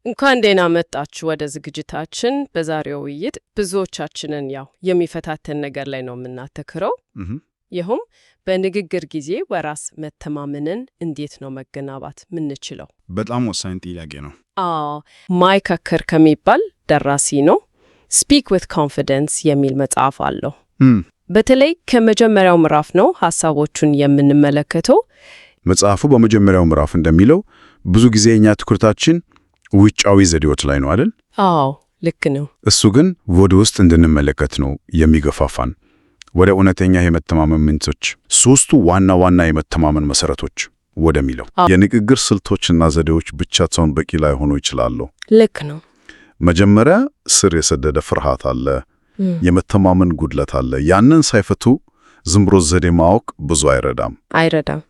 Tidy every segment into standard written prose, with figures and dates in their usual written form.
እንኳን ደህና መጣችሁ ወደ ዝግጅታችን። በዛሬው ውይይት ብዙዎቻችንን ያው የሚፈታተን ነገር ላይ ነው የምናተኩረው። ይኸውም በንግግር ጊዜ በራስ መተማመንን እንዴት ነው መገንባት ምንችለው? በጣም ወሳኝ ጥያቄ ነው። አዎ፣ ማይክ ሀከር ከሚባል ደራሲ ነው። Speak with Confidence የሚል መጽሐፍ አለው። በተለይ ከመጀመሪያው ምዕራፍ ነው ሀሳቦቹን የምንመለከተው። መጽሐፉ በመጀመሪያው ምዕራፍ እንደሚለው ብዙ ጊዜ የኛ ትኩረታችን ውጫዊ ዘዴዎች ላይ ነው አይደል? አዎ፣ ልክ ነው። እሱ ግን ወደ ውስጥ እንድንመለከት ነው የሚገፋፋን፣ ወደ እውነተኛ የመተማመን ምንጮች፣ ሶስቱ ዋና ዋና የመተማመን መሰረቶች ወደሚለው። የንግግር ስልቶችና ዘዴዎች ብቻቸውን በቂ ላይሆኑ ይችላሉ። ልክ ነው። መጀመሪያ ስር የሰደደ ፍርሃት አለ፣ የመተማመን ጉድለት አለ። ያንን ሳይፈቱ ዝም ብሎ ዘዴ ማወቅ ብዙ አይረዳም። አይረዳም።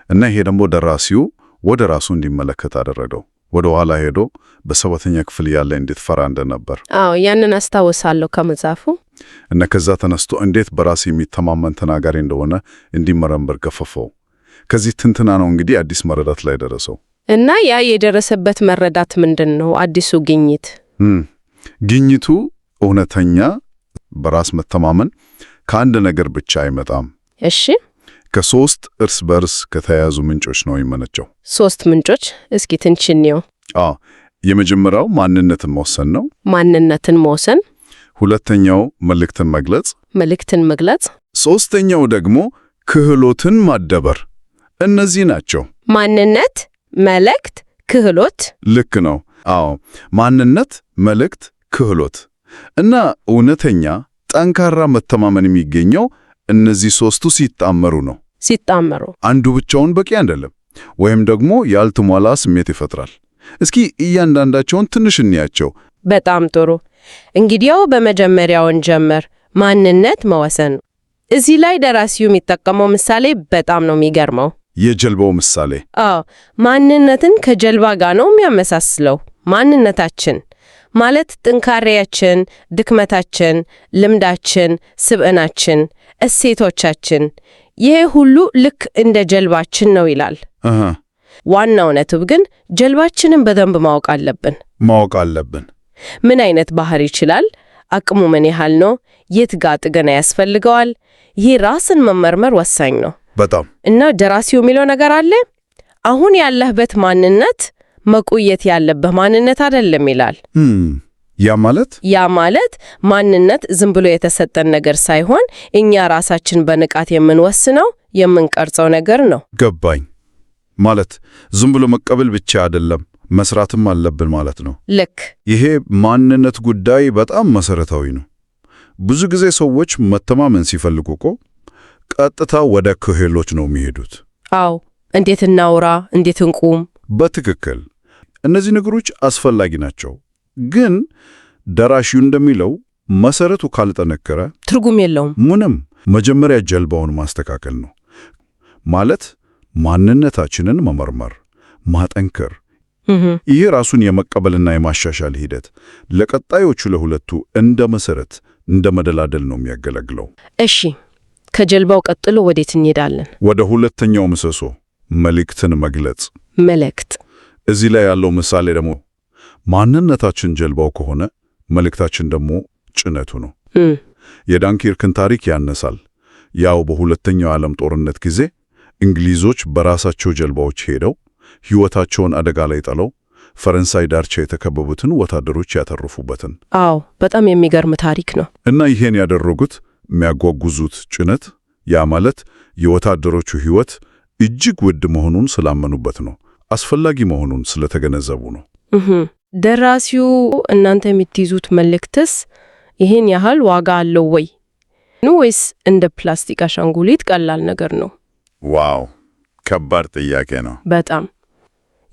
እና ይሄ ደግሞ ደራሲው ወደ ራሱ እንዲመለከት አደረገው። ወደ ኋላ ሄዶ በሰባተኛ ክፍል እያለ እንዴት ፈራ እንደነበር። አዎ፣ ያንን አስታውሳለሁ ከመጽሐፉ። እና ከዛ ተነስቶ እንዴት በራስ የሚተማመን ተናጋሪ እንደሆነ እንዲመረምር ገፋፋው። ከዚህ ትንተና ነው እንግዲህ አዲስ መረዳት ላይ ደረሰው። እና ያ የደረሰበት መረዳት ምንድን ነው? አዲሱ ግኝት? ግኝቱ እውነተኛ በራስ መተማመን ከአንድ ነገር ብቻ አይመጣም። ከሶስት እርስ በርስ ከተያያዙ ምንጮች ነው የሚመነጨው። ሶስት ምንጮች፣ እስኪ ትንሽ እንየው። አዎ፣ የመጀመሪያው ማንነትን መወሰን ነው። ማንነትን መወሰን። ሁለተኛው መልእክትን መግለጽ። መልእክትን መግለጽ። ሶስተኛው ደግሞ ክህሎትን ማዳበር። እነዚህ ናቸው። ማንነት፣ መልእክት፣ ክህሎት። ልክ ነው። አዎ፣ ማንነት፣ መልእክት፣ ክህሎት። እና እውነተኛ ጠንካራ መተማመን የሚገኘው እነዚህ ሶስቱ ሲጣመሩ ነው። ሲጣመሩ። አንዱ ብቻውን በቂ አይደለም፣ ወይም ደግሞ ያልተሟላ ስሜት ይፈጥራል። እስኪ እያንዳንዳቸውን ትንሽ እንያቸው። በጣም ጥሩ። እንግዲያው በመጀመሪያው እንጀምር፣ ማንነት መወሰን። እዚህ ላይ ደራሲው የሚጠቀመው ምሳሌ በጣም ነው የሚገርመው። የጀልባው ምሳሌ። አዎ፣ ማንነትን ከጀልባ ጋር ነው የሚያመሳስለው። ማንነታችን ማለት ጥንካሬያችን፣ ድክመታችን፣ ልምዳችን፣ ስብዕናችን፣ እሴቶቻችን፣ ይሄ ሁሉ ልክ እንደ ጀልባችን ነው ይላል። ዋናው ነጥብ ግን ጀልባችንን በደንብ ማወቅ አለብን። ማወቅ አለብን። ምን አይነት ባህር ይችላል? አቅሙ ምን ያህል ነው? የት ጋ ጥገና ያስፈልገዋል? ይሄ ራስን መመርመር ወሳኝ ነው። በጣም። እና ደራሲው የሚለው ነገር አለ። አሁን ያለህበት ማንነት መቆየት ያለብህ ማንነት አይደለም ይላል። ያ ማለት? ያ ማለት ማንነት ዝም ብሎ የተሰጠን ነገር ሳይሆን እኛ ራሳችን በንቃት የምንወስነው፣ የምንቀርጸው ነገር ነው። ገባኝ። ማለት ዝም ብሎ መቀበል ብቻ አይደለም፣ መስራትም አለብን ማለት ነው። ልክ። ይሄ ማንነት ጉዳይ በጣም መሰረታዊ ነው። ብዙ ጊዜ ሰዎች መተማመን ሲፈልጉ እኮ ቀጥታ ወደ ክህሎት ነው የሚሄዱት። አዎ፣ እንዴት እናውራ፣ እንዴት እንቁም። በትክክል፣ እነዚህ ነገሮች አስፈላጊ ናቸው። ግን ደራሲው እንደሚለው መሰረቱ ካልጠነከረ ትርጉም የለውም። ምንም። መጀመሪያ ጀልባውን ማስተካከል ነው። ማለት ማንነታችንን መመርመር፣ ማጠንከር። ይህ ራሱን የመቀበልና የማሻሻል ሂደት ለቀጣዮቹ ለሁለቱ እንደ መሰረት፣ እንደ መደላደል ነው የሚያገለግለው። እሺ፣ ከጀልባው ቀጥሎ ወዴት እንሄዳለን? ወደ ሁለተኛው ምሰሶ፣ መልእክትን መግለጽ። መልእክት። እዚህ ላይ ያለው ምሳሌ ደግሞ ማንነታችን ጀልባው ከሆነ መልእክታችን ደግሞ ጭነቱ ነው። የዳንኪርክን ታሪክ ያነሳል። ያው በሁለተኛው ዓለም ጦርነት ጊዜ እንግሊዞች በራሳቸው ጀልባዎች ሄደው ሕይወታቸውን አደጋ ላይ ጥለው ፈረንሳይ ዳርቻ የተከበቡትን ወታደሮች ያተረፉበትን። አዎ፣ በጣም የሚገርም ታሪክ ነው። እና ይሄን ያደረጉት የሚያጓጉዙት ጭነት፣ ያ ማለት የወታደሮቹ ሕይወት፣ እጅግ ውድ መሆኑን ስላመኑበት ነው። አስፈላጊ መሆኑን ስለተገነዘቡ ነው። ደራሲው እናንተ የምትይዙት መልእክትስ ይህን ያህል ዋጋ አለው ወይ ወይስ እንደ ፕላስቲክ አሻንጉሊት ቀላል ነገር ነው? Wow፣ ከባድ ጥያቄ ነው። በጣም።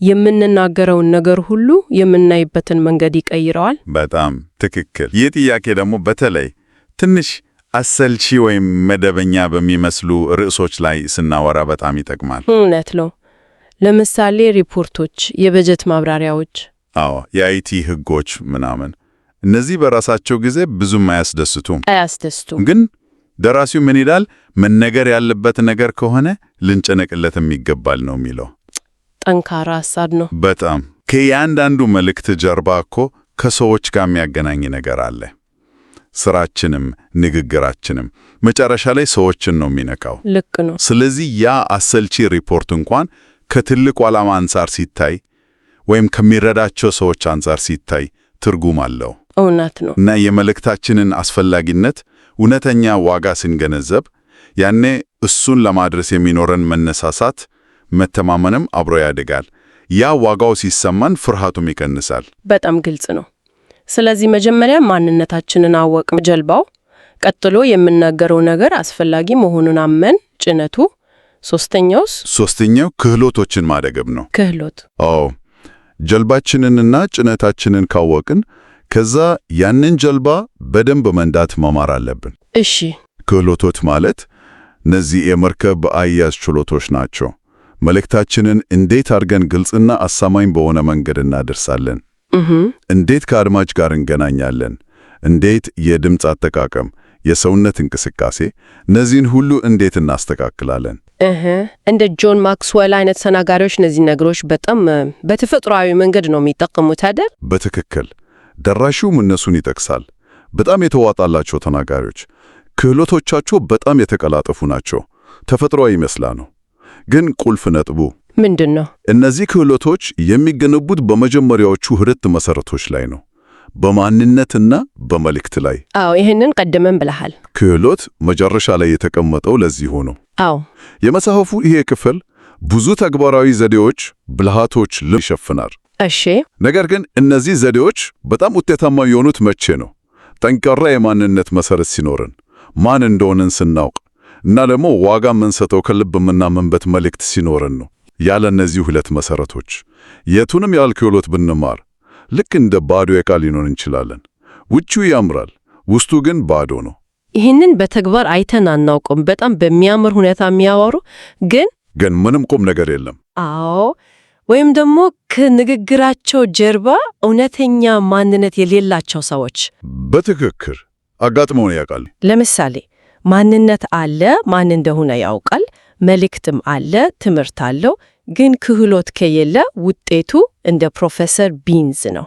የምንናገረውን ነገር ሁሉ የምናይበትን መንገድ ይቀይረዋል። በጣም ትክክል። ይህ ጥያቄ ደግሞ በተለይ ትንሽ አሰልቺ ወይም መደበኛ በሚመስሉ ርዕሶች ላይ ስናወራ በጣም ይጠቅማል። እውነት ነው። ለምሳሌ ሪፖርቶች፣ የበጀት ማብራሪያዎች። አዎ፣ የ IT ህጎች ምናምን። እነዚህ በራሳቸው ጊዜ ብዙም አያስደስቱም። አያስደስቱም። ግን ደራሲው ምን ይላል? መነገር ያለበት ነገር ከሆነ ልንጨነቅለትም ይገባል ነው የሚለው። ጠንካራ ሀሳብ ነው። በጣም። ከእያንዳንዱ መልእክት ጀርባ እኮ ከሰዎች ጋር የሚያገናኝ ነገር አለ። ስራችንም ንግግራችንም መጨረሻ ላይ ሰዎችን ነው የሚነካው። ልክ ነው። ስለዚህ ያ አሰልቺ ሪፖርት እንኳን ከትልቁ ዓላማ አንጻር ሲታይ ወይም ከሚረዳቸው ሰዎች አንጻር ሲታይ ትርጉም አለው። እውነት ነው። እና የመልእክታችንን አስፈላጊነት፣ እውነተኛ ዋጋ ስንገነዘብ ያኔ እሱን ለማድረስ የሚኖረን መነሳሳት፣ መተማመንም አብሮ ያድጋል። ያ ዋጋው ሲሰማን ፍርሃቱም ይቀንሳል። በጣም ግልጽ ነው። ስለዚህ መጀመሪያ ማንነታችንን አወቅን፣ ጀልባው። ቀጥሎ የምናገረው ነገር አስፈላጊ መሆኑን አመን፣ ጭነቱ። ሶስተኛውስ? ሶስተኛው ክህሎቶችን ማደገብ ነው። ክህሎት። አዎ፣ ጀልባችንንና ጭነታችንን ካወቅን ከዛ ያንን ጀልባ በደንብ መንዳት መማር አለብን። ክህሎቶች ማለት እነዚህ የመርከብ አያያዝ ችሎቶች ናቸው። መልእክታችንን እንዴት አድርገን ግልጽና አሳማኝ በሆነ መንገድ እናደርሳለን? እንዴት ከአድማጭ ጋር እንገናኛለን? እንዴት የድምፅ አጠቃቀም፣ የሰውነት እንቅስቃሴ፣ እነዚህን ሁሉ እንዴት እናስተካክላለን? እህ እንደ ጆን ማክስዌል አይነት ተናጋሪዎች እነዚህ ነገሮች በጣም በተፈጥሯዊ መንገድ ነው የሚጠቀሙት አይደል? በትክክል። ደራሲውም እነሱን ይጠቅሳል። በጣም የተዋጣላቸው ተናጋሪዎች ክህሎቶቻቸው በጣም የተቀላጠፉ ናቸው። ተፈጥሯዊ ይመስላሉ። ግን ቁልፍ ነጥቡ ምንድን ነው? እነዚህ ክህሎቶች የሚገነቡት በመጀመሪያዎቹ ሁለት መሰረቶች ላይ ነው፣ በማንነትና በመልእክት ላይ። አዎ፣ ይህንን ቀድመን ብለሃል። ክህሎት መጨረሻ ላይ የተቀመጠው ለዚህ ሆኖ የመጽሐፉ ይሄ ክፍል ብዙ ተግባራዊ ዘዴዎች፣ ብልሃቶች ይሸፍናል። ነገር ግን እነዚህ ዘዴዎች በጣም ውጤታማ የሆኑት መቼ ነው? ጠንካራ የማንነት መሰረት ሲኖረን፣ ማን እንደሆንን ስናውቅ እና ደግሞ ዋጋ የምንሰጠው ከልብ የምናምንበት መልእክት ሲኖረን ነው። ያለ እነዚህ ሁለት መሰረቶች የቱንም ያህል ክህሎት ብንማር ልክ እንደ ባዶ ዕቃ ሊኖር እንችላለን። ውጪው ያምራል፣ ውስጡ ግን ባዶ ነው። ይህንን በተግባር አይተን አናውቅም። በጣም በሚያምር ሁኔታ የሚያወሩ ግን ግን ምንም ቁም ነገር የለም። አዎ፣ ወይም ደግሞ ከንግግራቸው ጀርባ እውነተኛ ማንነት የሌላቸው ሰዎች። በትክክል አጋጥመውን ያውቃል። ለምሳሌ ማንነት አለ፣ ማን እንደሆነ ያውቃል። መልእክትም አለ፣ ትምህርት አለው። ግን ክህሎት ከሌለ ውጤቱ እንደ ፕሮፌሰር ቢንዝ ነው።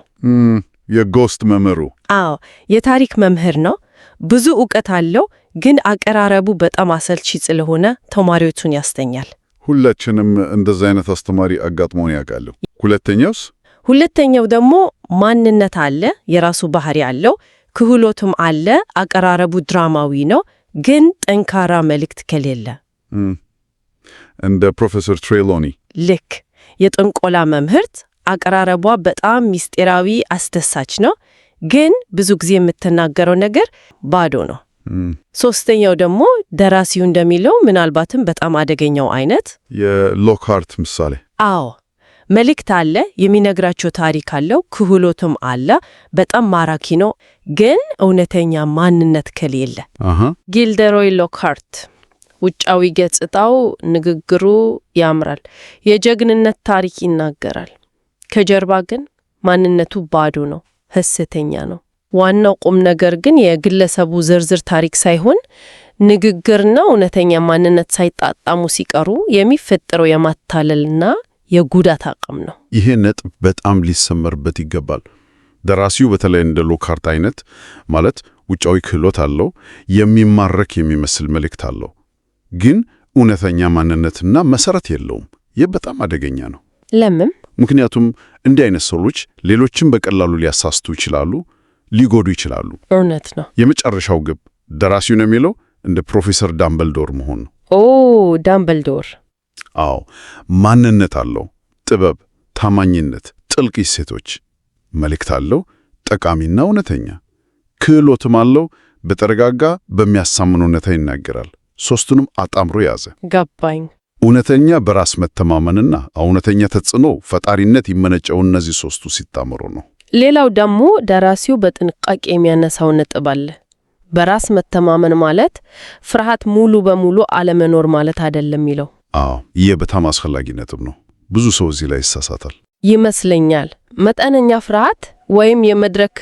የ ghost መምህሩ። አዎ፣ የታሪክ መምህር ነው። ብዙ እውቀት አለው፣ ግን አቀራረቡ በጣም አሰልቺ ስለሆነ ተማሪዎቹን ያስተኛል። ሁላችንም እንደዛ አይነት አስተማሪ አጋጥሞን ያውቃል። ሁለተኛውስ? ሁለተኛው ደግሞ ማንነት አለ፣ የራሱ ባህሪ አለው፣ ክህሎትም አለ፣ አቀራረቡ ድራማዊ ነው፣ ግን ጠንካራ መልእክት ከሌለ እንደ ፕሮፌሰር ትሬሎኒ። ልክ የጥንቆላ መምህርት አቀራረቧ በጣም ምስጢራዊ፣ አስደሳች ነው፣ ግን ብዙ ጊዜ የምትናገረው ነገር ባዶ ነው። ሶስተኛው ደግሞ ደራሲው እንደሚለው ምናልባትም በጣም አደገኛው አይነት የሎክሃርት ምሳሌ። አዎ፣ መልእክት አለ፣ የሚነግራቸው ታሪክ አለው፣ ክህሎትም አለ፣ በጣም ማራኪ ነው፣ ግን እውነተኛ ማንነት ከሌለ። ጊልደሮይ ሎክሃርት ውጫዊ ገጽታው፣ ንግግሩ ያምራል፣ የጀግንነት ታሪክ ይናገራል። ከጀርባ ግን ማንነቱ ባዶ ነው፣ ሐሰተኛ ነው። ዋናው ቁም ነገር ግን የግለሰቡ ዝርዝር ታሪክ ሳይሆን ንግግርና እውነተኛ ማንነት ሳይጣጣሙ ሲቀሩ የሚፈጠረው የማታለልና የጉዳት አቅም ነው። ይሄ ነጥብ በጣም ሊሰመርበት ይገባል። ደራሲው በተለይ እንደ ሎክሃርት አይነት ማለት ውጫዊ ክህሎት አለው፣ የሚማርክ የሚመስል መልእክት አለው፣ ግን እውነተኛ ማንነትና መሰረት የለውም። ይህ በጣም አደገኛ ነው። ለምን? ምክንያቱም እንዲህ አይነት ሰዎች ሌሎችን በቀላሉ ሊያሳስቱ ይችላሉ፣ ሊጎዱ ይችላሉ። እውነት ነው። የመጨረሻው ግብ ደራሲው ነው የሚለው እንደ ፕሮፌሰር ዳምበልዶር መሆን ነው። ኦ፣ ዳምበልዶር። አዎ፣ ማንነት አለው፣ ጥበብ፣ ታማኝነት፣ ጥልቅ እሴቶች። መልእክት አለው፣ ጠቃሚና እውነተኛ። ክህሎትም አለው፣ በተረጋጋ በሚያሳምን ሁኔታ ይናገራል። ሶስቱንም አጣምሮ ያዘ። ገባኝ። እውነተኛ በራስ መተማመንና እውነተኛ ተጽዕኖ ፈጣሪነት ይመነጨው እነዚህ ሶስቱ ሲጣመሩ ነው። ሌላው ደግሞ ደራሲው በጥንቃቄ የሚያነሳው ነጥብ አለ። በራስ መተማመን ማለት ፍርሃት ሙሉ በሙሉ አለመኖር ማለት አይደለም የሚለው። አዎ፣ ይህ በጣም አስፈላጊ ነጥብ ነው። ብዙ ሰው እዚህ ላይ ይሳሳታል። ይመስለኛል። መጠነኛ ፍርሃት ወይም የመድረክ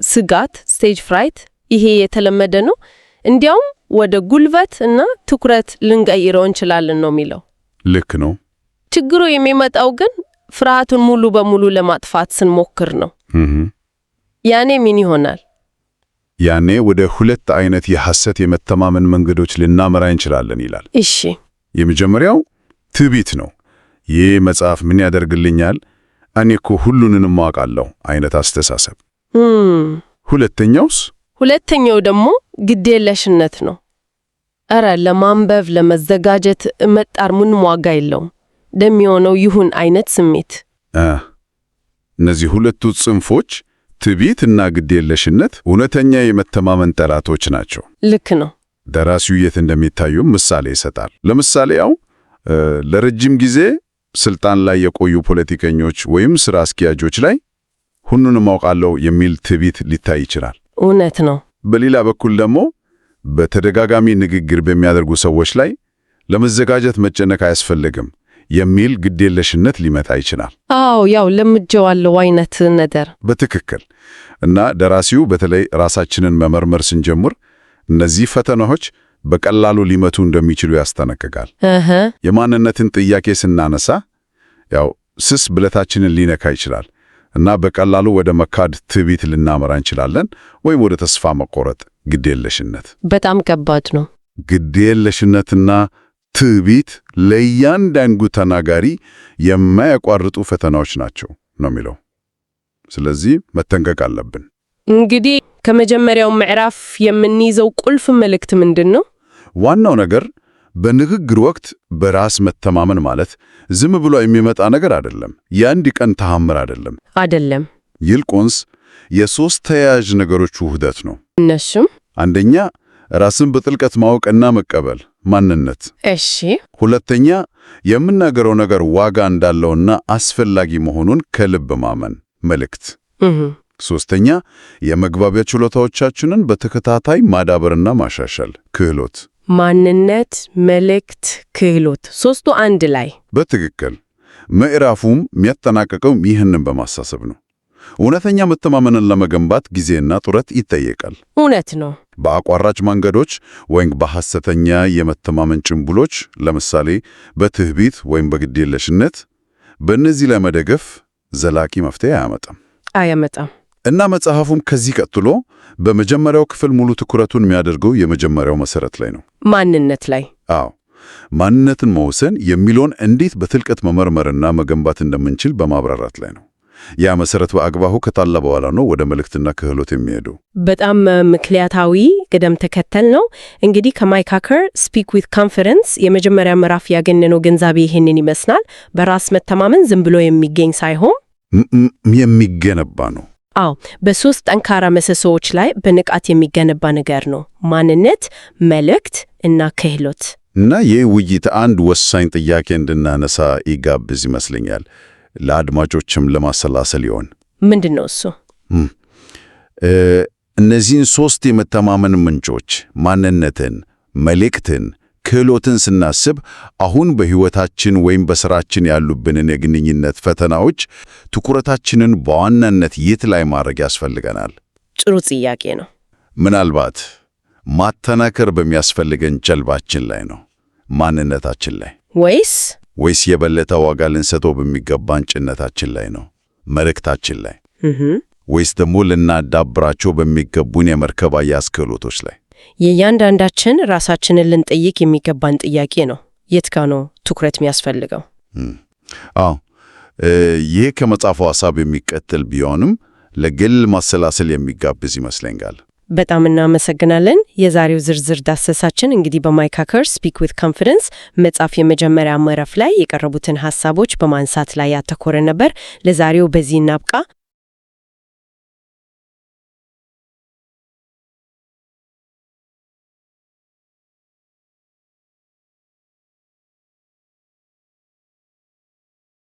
ስጋት stage fright፣ ይሄ የተለመደ ነው። እንዲያውም ወደ ጉልበት እና ትኩረት ልንቀይረው እንችላለን ነው የሚለው። ልክ ነው። ችግሩ የሚመጣው ግን ፍርሃቱን ሙሉ በሙሉ ለማጥፋት ስንሞክር ነው። ያኔ ምን ይሆናል? ያኔ ወደ ሁለት አይነት የሐሰት የመተማመን መንገዶች ልናመራ እንችላለን ይላል። የመጀመሪያው ትዕቢት ነው። ይህ መጽሐፍ ምን ያደርግልኛል፣ እኔ እኮ ሁሉንም አውቃለሁ አይነት አስተሳሰብ። ሁለተኛውስ? ሁለተኛው ደግሞ ግዴለሽነት ነው። እረ ለማንበብ ለመዘጋጀት መጣር ምንም ዋጋ የለውም፣ እንደሚሆነው ይሁን አይነት ስሜት። እነዚህ ሁለቱ ጽንፎች ትዕቢት እና ግዴለሽነት እውነተኛ የመተማመን ጠላቶች ናቸው። ልክ ነው። ደራሲው የት እንደሚታዩም ምሳሌ ይሰጣል። ለምሳሌ ያው ለረጅም ጊዜ ስልጣን ላይ የቆዩ ፖለቲከኞች ወይም ስራ አስኪያጆች ላይ ሁሉንም አውቃለሁ የሚል ትዕቢት ሊታይ ይችላል። እውነት ነው። በሌላ በኩል ደግሞ በተደጋጋሚ ንግግር በሚያደርጉ ሰዎች ላይ ለመዘጋጀት መጨነቅ አያስፈልግም የሚል ግዴለሽነት ሊመጣ ይችላል። አዎ፣ ያው ለምጄዋለሁ አይነት ነገር። በትክክል። እና ደራሲው በተለይ ራሳችንን መመርመር ስንጀምር እነዚህ ፈተናዎች በቀላሉ ሊመቱ እንደሚችሉ ያስጠነቅቃል። የማንነትን ጥያቄ ስናነሳ ያው ስስ ብለታችንን ሊነካ ይችላል እና በቀላሉ ወደ መካድ ትዕቢት ልናመራ እንችላለን፣ ወይም ወደ ተስፋ መቆረጥ፣ ግዴለሽነት። በጣም ከባድ ነው። ግዴለሽነትና ትዕቢት ለእያንዳንዱ ተናጋሪ የማያቋርጡ ፈተናዎች ናቸው ነው የሚለው። ስለዚህ መጠንቀቅ አለብን። እንግዲህ ከመጀመሪያው ምዕራፍ የምንይዘው ቁልፍ መልእክት ምንድን ነው? ዋናው ነገር በንግግር ወቅት በራስ መተማመን ማለት ዝም ብሎ የሚመጣ ነገር አይደለም። የአንድ ቀን ተአምር አይደለም። አይደለም። ይልቁንስ የሶስት ተያያዥ ነገሮች ውህደት ነው። እነሱም? አንደኛ፣ ራስን በጥልቀት ማወቅና መቀበል፣ ማንነት። ሁለተኛ፣ የምናገረው ነገር ዋጋ እንዳለውና አስፈላጊ መሆኑን ከልብ ማመን፣ መልእክት። ሶስተኛ፣ የመግባቢያ ችሎታዎቻችንን በተከታታይ ማዳበርና ማሻሻል፣ ክህሎት። ማንነት፣ መልእክት፣ ክህሎት፣ ሶስቱ አንድ ላይ። በትክክል። ምዕራፉም የሚያጠናቀቀው ይህንን በማሳሰብ ነው። እውነተኛ መተማመንን ለመገንባት ጊዜና ጥረት ይጠየቃል። እውነት ነው። በአቋራጭ መንገዶች ወይም በሐሰተኛ የመተማመን ጭንብሎች፣ ለምሳሌ በትዕቢት ወይም በግዴለሽነት፣ በእነዚህ ላይ መደገፍ ዘላቂ መፍትሄ አያመጣም። አያመጣም። እና መጽሐፉም ከዚህ ቀጥሎ በመጀመሪያው ክፍል ሙሉ ትኩረቱን የሚያደርገው የመጀመሪያው መሰረት ላይ ነው። ማንነት ላይ። አዎ፣ ማንነትን መወሰን የሚለውን እንዴት በጥልቀት መመርመርና መገንባት እንደምንችል በማብራራት ላይ ነው። ያ መሰረት በአግባቡ ከጣለ በኋላ ነው ወደ መልእክትና ክህሎት የሚሄደው። በጣም ምክንያታዊ ቅደም ተከተል ነው። እንግዲህ ከማይክ ሀከር Speak with Confidence የመጀመሪያ ምዕራፍ ያገኘነው ግንዛቤ ይህንን ይመስላል። በራስ መተማመን ዝም ብሎ የሚገኝ ሳይሆን የሚገነባ ነው። አዎ፣ በሶስት ጠንካራ ምሰሶዎች ላይ በንቃት የሚገነባ ነገር ነው። ማንነት፣ መልእክት እና ክህሎት። እና ይህ ውይይት አንድ ወሳኝ ጥያቄ እንድናነሳ ይጋብዝ ይመስለኛል። ለአድማጮችም ለማሰላሰል ይሆን። ምንድን ነው እሱ? እነዚህን ሶስት የመተማመን ምንጮች ማንነትን፣ መልእክትን፣ ክህሎትን ስናስብ አሁን በሕይወታችን ወይም በሥራችን ያሉብንን የግንኙነት ፈተናዎች ትኩረታችንን በዋናነት የት ላይ ማድረግ ያስፈልገናል? ጥሩ ጥያቄ ነው። ምናልባት ማጠናከር በሚያስፈልገን ጀልባችን ላይ ነው፣ ማንነታችን ላይ፣ ወይስ ወይስ የበለጠ ዋጋ ልንሰጠው በሚገባን ጭነታችን ላይ ነው፣ መልእክታችን ላይ፣ ወይስ ደግሞ ልናዳብራቸው በሚገቡን የመርከብ አያያዝ ክህሎቶች ላይ? የእያንዳንዳችን ራሳችንን ልንጠይቅ የሚገባን ጥያቄ ነው። የት ጋ ነው ትኩረት የሚያስፈልገው? አዎ፣ ይህ ከመጽሐፉ ሐሳብ የሚቀጥል ቢሆንም ለግል ማሰላሰል የሚጋብዝ ይመስለኛል። በጣም እናመሰግናለን። የዛሬው ዝርዝር ዳሰሳችን እንግዲህ በማይክ ሀከር Speak with Confidence መጽሐፍ የመጀመሪያ ምዕራፍ ላይ የቀረቡትን ሐሳቦች በማንሳት ላይ ያተኮረ ነበር። ለዛሬው በዚህ እናብቃ።